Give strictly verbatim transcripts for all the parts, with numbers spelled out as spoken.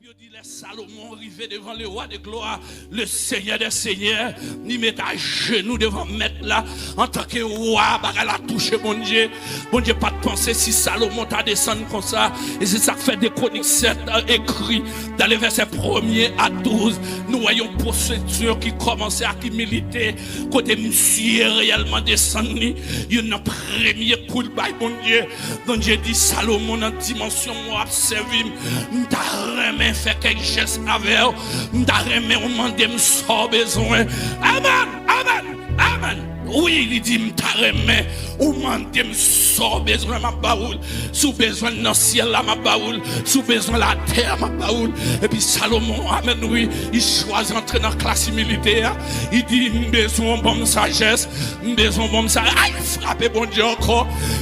Yo di lè Salomon rive devan le roi de gloire, le Seigneur des seigneurs, li met ajenou devan mèt la, antanke wa, bagay la touche Bondye. Bondye pa t panse si Salomon ta desann konsa. E se sa k fè de Kwonik sèt ekri, dan le vèsè premye a douz, nou wè yon pwosedè ki kòmanse ak imilite, kote misye reyèlman desann li, youn nan premye kou l bay Bondye. Bondye di Salomon, nan dimansyon mwen w ap sèvi m, m ta renmen fè kèk jès avè w, m ta renmen w mande m sa w bezwen. Amèn, amèn, amèn. Wi, li di, m ta renmen ou mande m sa w bezwen, m ap ba ou l. Si w bezwen l nan syèl la, m ap ba ou l. Si w bezwen latè a, m ap ba ou l. Epi Salomon, amèn, wi, li chwazi antre nan klas imilite a. Li di, m bezwen w ban m sajès, m bezwen w ban m sa. Ay, frape Bondye ankò.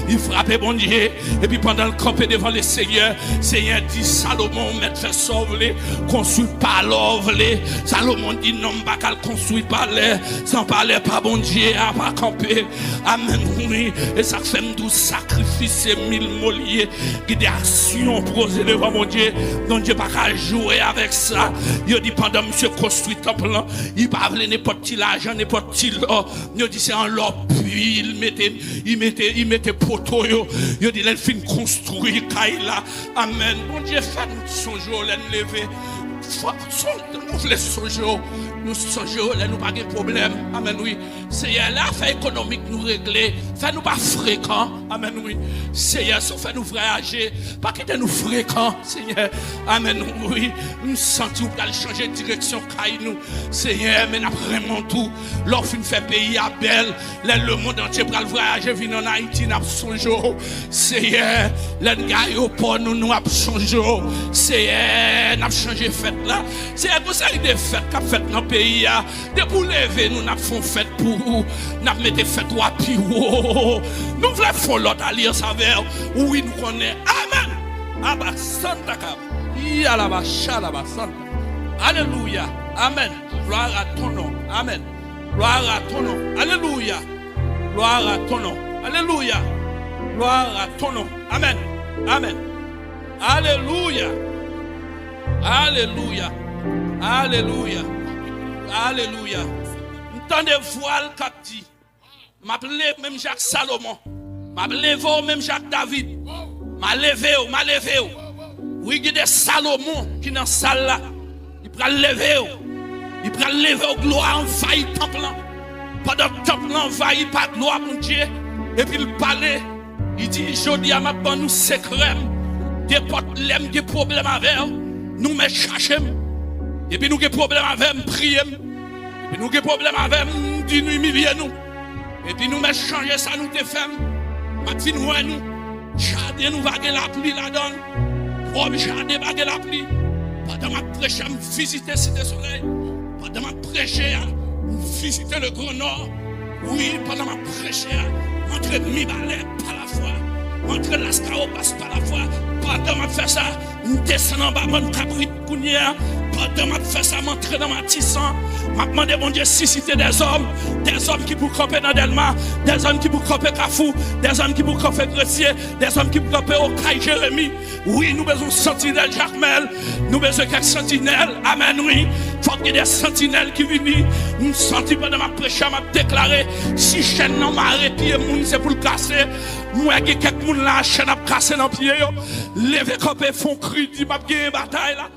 Li frape Bondye. Epi pandan l kanpe devan Lesenyè, Senyè di, Salomon, ou mèt fè sa w vle, konstwi palè w vle. Salomon di, non, m pa ka al konstwi palè san palè pa Bondye a pa kanpe. Amèn, wi. E sa k fè m di w sakrifis se mil mo l ye. Gen de aksyon poze devan Bondye. Bondye pa ka jwe avèk sa. Yo di pandan misye konstwi tanp lan, li pa vle nenpòt ti lajan, nenpòt ti lò. Yo di se an lò pi l mete, li mete, li mete poto yo. Yo di lè l fin konstwi kay la. Amèn. Bondye fè nou sonje w lè n leve. Fò, son, nou vle sonje w. Nou sonje w lè nou pa gen pwoblèm. Amèn, wi. Seyè, lè afè ekonomik nou regle, fè nou pa frekan. Amèn, wi. Seyè, si w fè nou vwayaje, pa kite nou frekan, Senyè. Amèn, wi. M santi w pral chanje direksyon kay nou. Seyè, men n ap renmen w tou. Lè w fin fè peyi a bèl, lè lemonn antye pral vwayaje vin ann Ayiti, n ap sonje w. Seyè, lè n gen ayewopò nou, nou ap sonje w. Seyè, n ap chanje fèt la. Seyè, gon seri de fèt k ap fèt nan peyi a. Depi w leve nou, n ap fè yon fèt pou ou. N ap mete fèt ou a pi wo. Nou vle fè yon lòt alyans avè w. Wi, nou konnen. Amèn. Aba Santa Kaba. Yalaba Shalaba Santa. Alelouya. Amèn. Gloire à ton nom. Amèn. Gloire à ton nom. Alelouya. Gloire à ton nom. Alelouya. Gloire à ton nom. Amèn. Amèn. Alelouya. Alelouya. Alelouya. Alelouya. M tande vwa l k ap di, m ap leve menm jan ak Salomon. M ap leve w menm jan ak David. M a leve w, m a leve w. Wi, gen de Salomon ki nan sal la. Li pral leve w. Li pral leve w, glwa anvayi tanp lan. Pandan tanp lan anvayi pa glwa Bondye, epi l pale, li di, jodi a, m ap ban nou sekrè m. Nenpòt lè m gen pwoblèm avè w, nou mèt chache m. Depi nou gen pwoblèm avè m, priye m. Depi nou gen pwoblèm avè m, m di nou imilye nou. Epi nou mèt chanje sa nou te fè m. M ap vin wè nou. Jaden nou pa gen lapli ladan l. Pwòp jaden pa gen lapli. Pandan m ap preche a, m vizite Site Solèy. Pandan m ap preche a, m vizite le Gran Nò. Wi, pandan m ap preche a, m antre Mibalè pa lafwa. M antre Laskawobas pa lafwa. Pandan m ap fè sa, m desann anba Mòn Kabrit kounye a. Pandan m ap fè sa, m antre nan Matisan. M ap mande Bondye sisite dèzòm, dèzòm ki pou kanpe nan Dèlma, dèzòm ki pou kanpe Kafou, dèzòm ki pou kanpe Gresye, dèzòm ki pou kanpe Okay, Jeremi. Wi, nou bezwen santinèl Jakmèl. Nou bezwen kèk santinèl. Amèn, wi. Fòk gen de santinèl ki vini. M santi pandan m ap preche a, m ap deklare, si chèn nan mare pye moun, se pou l kase. M wè gen kèk moun la, chèn ap kase nan pye yo. Leve kanpe, fè yon kri, di, m ap genyen batay la.